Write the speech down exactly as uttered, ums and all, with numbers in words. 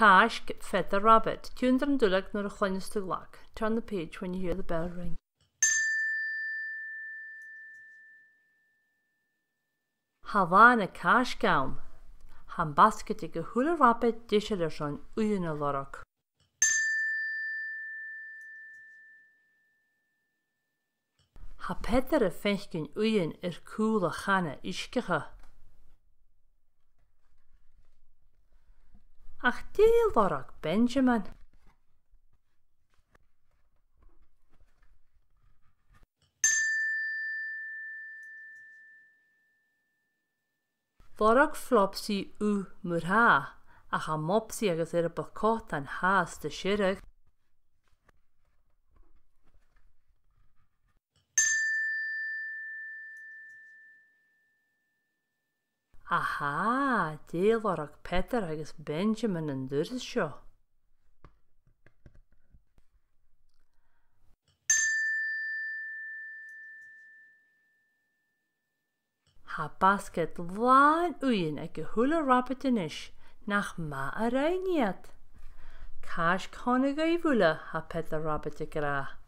Càisg Pheadair Rabaid. Tionndaidh an duilleag nuair a chluinneas tu an glag. Turn the page when you hear the bell ring. Tha làmh na Càisg ann. Tha am basgaid aig a h-uile rabaid deiseil airson uighean a lorg. Tha Peadar a' faicinn uighean air cùl a' chana uisgeachaidh. Ach dè lorg Benjamin? Lorg Flopsy ugh mur-thà, ach tha Mopsy agus Earball Cotan fhathast a' sireadh. Aha, dè lorg Peadar agus Benjamin an turas seo? Tha basgaid làn uighean aig a h-uile rabaid a-nis, nach math a rinn iad. Càisg chun a' ghaoith uile, tha Peadar Rabaid ag ràdh.